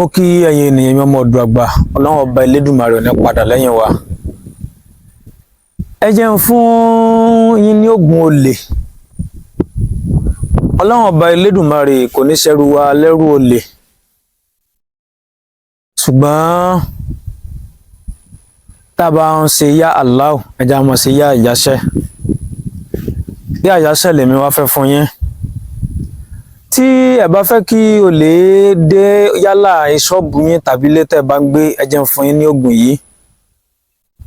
Mo kí ẹ̀yin ènìyàn mi, ọmọ ọ̀dọ̀ àgbà. Ọlọ́run Ọba Elédùmarè ò ní padà lẹ́yìn wa. Ẹ jẹ́ n fún yín ní oògùn olè. Ọlọ́run Ọba Elédùmarè kò ní ṣẹrú wa lẹ́rú olè, ṣùgbọ́n tá a bá ń ṣe yá Allah, ẹ jẹ́ á máa ṣe yá ìyáṣẹ́. Yá ìyáṣẹ́ lèmi wá fẹ́ fún yín. Tí ẹ bá fẹ́ kí olè dé yálà ṣọ́ọ̀bù yín tàbí ilé tẹ́ ẹ bá ń gbé, ẹ jẹ́ n fún yín ní oògùn yìí.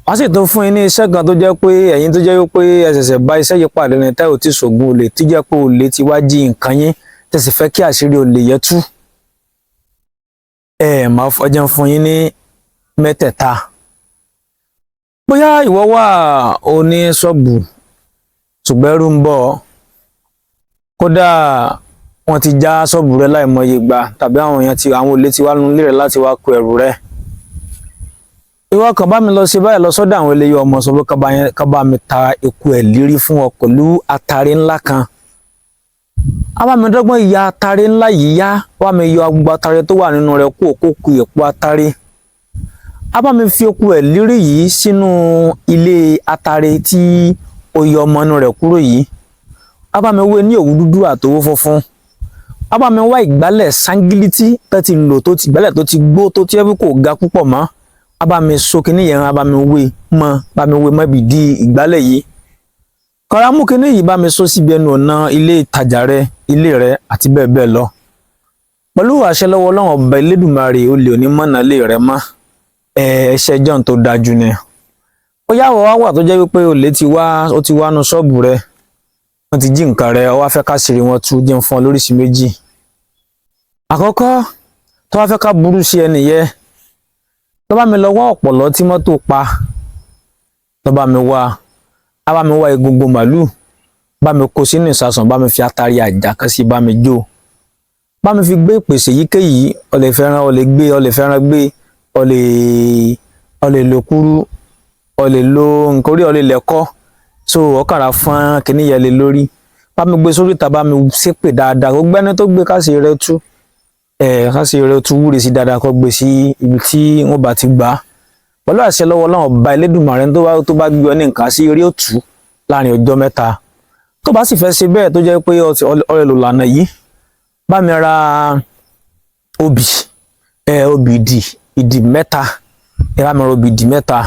Wọ́n sì tún fún yín ní iṣẹ́ kan tó jẹ́ pé ẹ̀yin tó jẹ́ pé ẹ ṣẹ̀ṣẹ̀ bá iṣẹ́ yìí pàdé ní tẹ́ ò tí ṣògùn olè, tí jẹ́ pé olè ti wá jí nǹkan yín, tẹ́ sì fẹ́ kí àṣírí olè yẹn tú. Ẹ máa ẹ jẹ́ n fún yín ní mẹ́tẹ̀ẹ̀ta. Bóyá ìwọ wà oní ṣọ́ọ̀bù, ṣùgbọ́n ẹ̀rù ń bọ̀ ọ́, kódà wọ́n ti já ṣọ́ọ̀bù rẹ láìmọye ìgbà, tàbí àwọn èèyàn ti àwọn olè ti wá nulẹ̀ rẹ láti wá kó ẹrù rẹ. Ìwọ kan bá mi lọ ṣe báyìí, lọ sọ́dọ̀ àwọn eléyìí ọmọ, sọ pé kán bá mi ta eku ẹ̀ lírí fún ọ pẹ̀lú atare ńlá kan. Á bá mi dọ́gbọ́n ya atare ńlá yìí yá, wá mi yọ gbogbo atare tó wà nínú rẹ̀ kó kó ku èpo atare. Á bá mi fi eku ẹ̀ lírí yìí sínú ilé atare tí ó yọ ọmọ inú rẹ̀ kúrò yìí. Á bá mi wé ní òwú dúdú àtòwú funfun. Á bá mi wá ìgbálẹ̀ sángílítì tó ti lò, tó ti ìgbálẹ̀ tó ti gbó, tó ti ẹ́ kò ga púpọ̀ mọ́. Á bá mi so kinní yẹn, á bá mi wé mọ́, bá mi wé mọ́ ibi di ìgbálẹ̀ yìí. Kọ́ra mú kinní yìí, bá mi so síbi ẹnu ọ̀nà ilé ìtajà rẹ, ilé rẹ àti bẹ́ẹ̀ bẹ́ẹ̀ lọ. Pẹ̀lú àṣẹ lọ́wọ́ Ọlọ́run Ọba Elédùmarè, olè ò ní mọ̀nà lé rẹ mọ́. Ẹ ẹṣẹ́ john tó dájú ni. Ó yá, wọ́n wá wà tó jẹ́ wípé olè ti wá, ó ti wá nu ṣọ́ọ̀bù rẹ, wọ́n ti jí nǹkan rẹ, ó wá fẹ́ káṣírí wọn tú, jẹun fún ọ lóríṣìí méjì. Àkọ́kọ́, tó wá fẹ́ ká burú sí ẹnì yẹ, tó bá mi lọ wá ọ̀pọ̀lọ́ tí mọ́tò pa, tó bá mi wá, á bá mi wá egungun màlúù, bá mi kó sínú ìsasùn, bá mi fi atari àjà kan sí, bá mi jó, bá mi fi gbé ìpèsè yíkéyìí. Ọ lè fẹ́ràn, ọ lè gbé, ọ lè fẹ́ràn gbé, ọ lè lo kúrú, ọ lè lo nǹkan orí, ọ lè lẹ̀kọ́ so ọkàrà fún kìnìún yẹn lé lórí. Bá mi gbé sórí ìta, bá mi ṣépè dáadáa, gbogbo ẹni tó gbé káṣí rẹ tú, ẹ káṣí rẹ tú, wúre sí dáadáa, kó gbé sí ibi tí wọ́n bá ti gbà á. Pẹ̀lú àṣẹ lọ́wọ́ Ọlọ́run Ọba Elédùmarè, tó bá gbé ọ ní nǹkan sí eré òtú láàrin ọjọ́ 3. Tó bá sì fẹ́ ṣe bẹ́ẹ̀, tó jẹ́ pé ọ̀rẹ́ lò lànà yìí, bá mi ra obì, ẹ obì ìdì, ìdì 3, ẹ bá mi ra obì ìdì 3.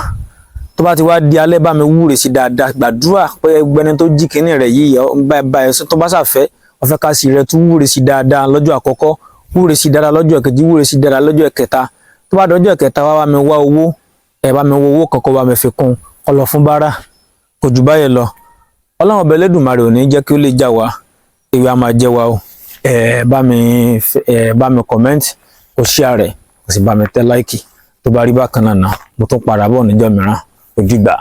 Tó bá ti wá di alẹ́, bá mi wúre sí dáadáa, gbàdúrà pé ẹgbẹ́ni tó jí kínní rẹ̀ yìí báyìí báyìí, tó bá ṣàfẹ́ ọ̀fẹ́ ká sì rẹ̀ tún, wúre sí dáadáa lọ́jọ́ àkọ́kọ́, wúre sí dáadáa lọ́jọ́ kejì, wúre sí dáadáa lọ́jọ́ kẹta. Tó bá dọjọ́ kẹta, wá bá mi wá owó, ẹ bá mi wá owó kọ̀ọ̀kan, bá mi fi kún ọlọ fún bára. Kò jù báyìí lọ. Ọlọ́run Ọba Elédùmarè ò ní jẹ́ kí ó lè já wa, ewé a máa jẹ́ wa o. Ẹ bá mi, ẹ bá mi comment, kò share rẹ̀, kò sì bá mi tẹ like. Tó bá rí bákan náà, mo tún padà bọ̀ níjọ́ mìíràn. Ojú gbà.